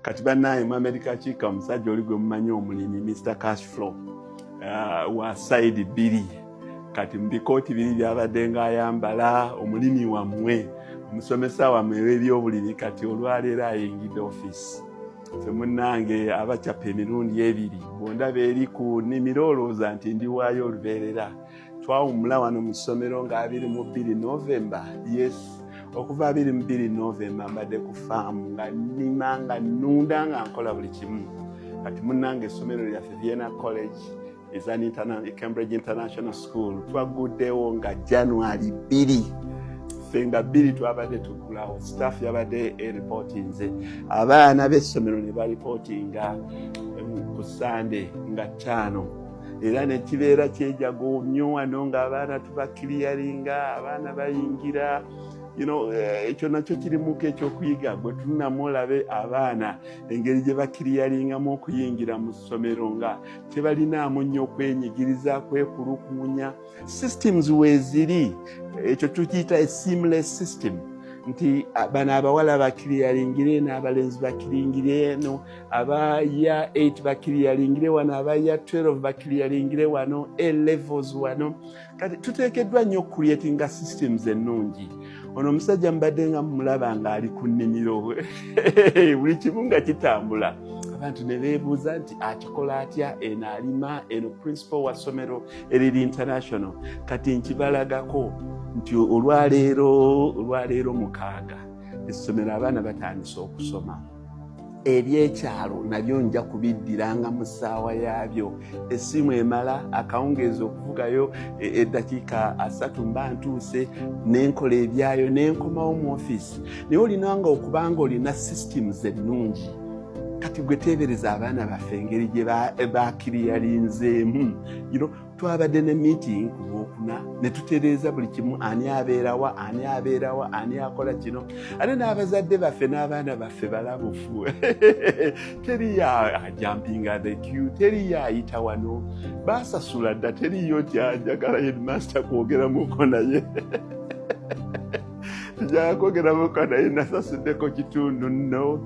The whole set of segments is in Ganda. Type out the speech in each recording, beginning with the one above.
Kati bannaye, mu Amerika kiika omusajja oli gwe mumanyi, omulimi, Mr Cashflow, wa side bbiri. Kati mu bikooti biri byabadde ng'ayambala, omulimi wammwe, omusomesa wammwe w'ebyobulimi, kati olwaleero ayingidde ofiisi. Ffe munnange abacapa emirundi ebiri, bwondaba eri ku nnimiro olowooza nti ndiwaayo olubeerera. Twawummula wano mu ssomero nga 22 Novemba. Yes, okuva 22 Novemba mbadde ku faamu nga nnima, nga nnunda, nga nkola buli kimu. Kati munnange, essomero lyaffe Vienna College is an Cambridge International School. Twaguddewo nga January 2. Ffe nga 2 twabadde tuggulawo. Staff yabadde eripootinze, abaana b'essomero ne baripootinga ku Sande nga 5, era nekibeera kyejago nnyo wano ng'abaana tubaclearinga, abaana bayingira. Ekyo nakyo kirimuko ekyokuyiga. Gwe tunamu olabe abaana engeri gye baclearingamu okuyingira mu ssomero nga tebalinaamu nnyo okwenyigiriza, kwekulukuunya. Systems weeziri, ekyo tukiyita a seamless system, nti bano abawala baclearingire eno, abalenzi baclearingire eno, aba year 8 baclearingire wano, aba year 12 baclearingire wano, A levels wano. Kati tuteekeddwa nnyo okucreatinga systems ennungi. Ono omusajja mubadde nga mumulaba ng'ali ku nnimiro, buli kimu nga kitambula, abantu ne beebuuza nti akikola atya? Eno alima, eno principal wa ssomero eriri international. Kati nkibalagako nti olwaleero 6, essomero abaana batandise okusoma. Ebyekyalo nabyo nja kubiddiranga mu ssaawa yaabyo. Essimu emala akawungeezi okuvugayo eddakiika 30, mba ntuuse nenkola ebyayo nenkomawo mu ofiisi. Naye olinanga okubanga olina systems ennungi. Kati gwe teebereza abaana baffe engeri gye baclearinzeemu. Twabadde ne meeting ku Lwokuna ne tutereeza buli kimu, ani abeerawa, ani abeerawa, ani akola kino. Ate n'abazadde baffe n'abaana baffe balabufu. Teriyo ajumpinga the queue, teriyo ayita wano, basasula dda, teriyo kyanjagala headmaster kwogeramuko naye, njagala kwogeramuko naye nasasuddeko kitundu nno.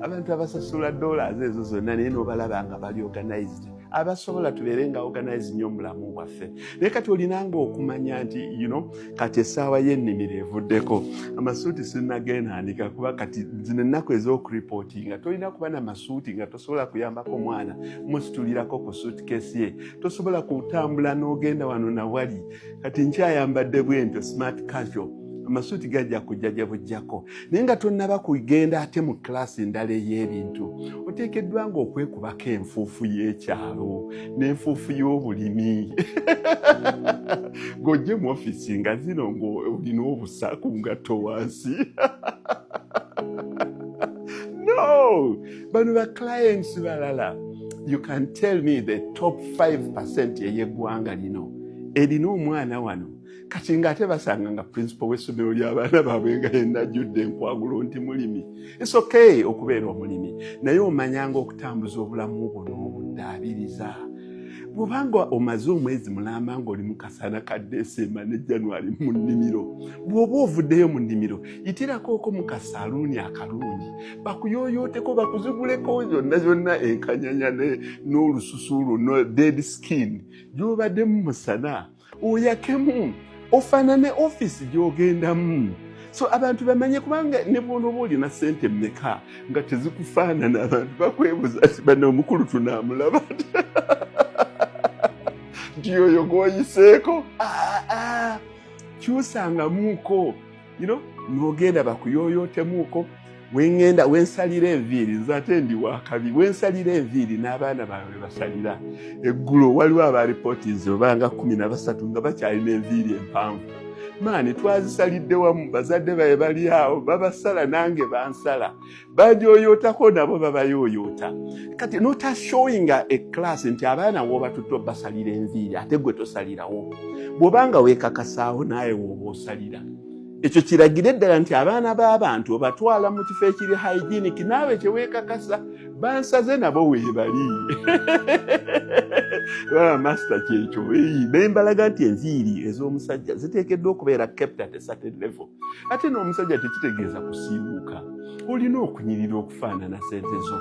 Abantu abasasula dollars ezo zonna, naye nobalaba nga bali organized. Abasobola tubeere nga organize nnyo omulamu bwaffe. Naye kati olinanga okumanya nti kati essaawa y'ennimiro evuddeko, amasuuti sinnagenda kuba kati zino ennaku ez'okuripootinga tolina kuba na masuuti nga tosobola kuyambako mwana musitulirako ku suitcase ye, tosobola kutambula n'ogenda wano nawali. Kati nkyayambadde bwentyo, smart casual. Amasuuti gajja kujja gye bujjako. Naye nga tonnaba kugenda ate mu kilasi endala ey'ebintu, oteekeddwa nga okwekubako enfuufu y'ekyalo n'enfuufu y'obulimi, ng'ojje mu ofiisi nga zino ng'olina obusa ku ngatto wansi. No, bano ba clients balala. You can tell me the top 5% ey'eggwanga lino erina omwana wano? Kati ng'ate basanga nga principal w'essomero ly'abaana baabwe nga yenna ajjudde enkwagulo nti mulimi. It's okay okubeera omulimi, naye omanyanga okutambuza obulamu bwo n'obuddaabiriza. Bw'obanga omaze omwezi mulamba ng'oli mu kasana ka Desemba ne January mu nnimiro, bw'oba ovuddeyo mu nnimiro, yitirakooko mu kasaluuni akalungi, bakuyooyooteko, bakuziguleko zonna zonna enkanyanya n'olususu lwo, dead skin gy'obaddemu musana, oyakemu, ofaanane ofiisi gy'ogendamu. So abantu bamanye, kubanga ne bw'onooba olina ssente mmeka nga tezikufaanana, abantu bakwebuza nti bano omukulu tunaamulaba nti oyo gw'oyiseeko. Ah, kyusangamuuko n'ogenda bakuyooyootemuuko. Wengenda wensalira enviiri, nze ate ndi wakabi, wensalira enviiri n'abaana baabwe basalira. Eggulo waliwo abaripootinze obanga 13 nga bakyalina enviiri empanvu. Maani twazisalidde wamu, bazadde babe bali awo babasala, nange bansala, bajoyootako, nabo babayooyoota. Kati notashowinga eclass nti abaana woobatutte basalira enviiri, ate gwe tosalirawo. Bw'obanga weekakasaawo, naawe wooba osalira. Ekyo kiragire ddala nti abaana b'abantu obatwala mu kifo ekiri hygienic, naawe kyeweekakasa bansaze nabo weebali. Master, kyekyo naye mbalaga nti enviiri ez'omusajja ziteekeddwa okubeera kept at a certain level. Ate n'omusajja tekitegeeza kusiiwuuka, olina okunyirira okufaanana sente zo.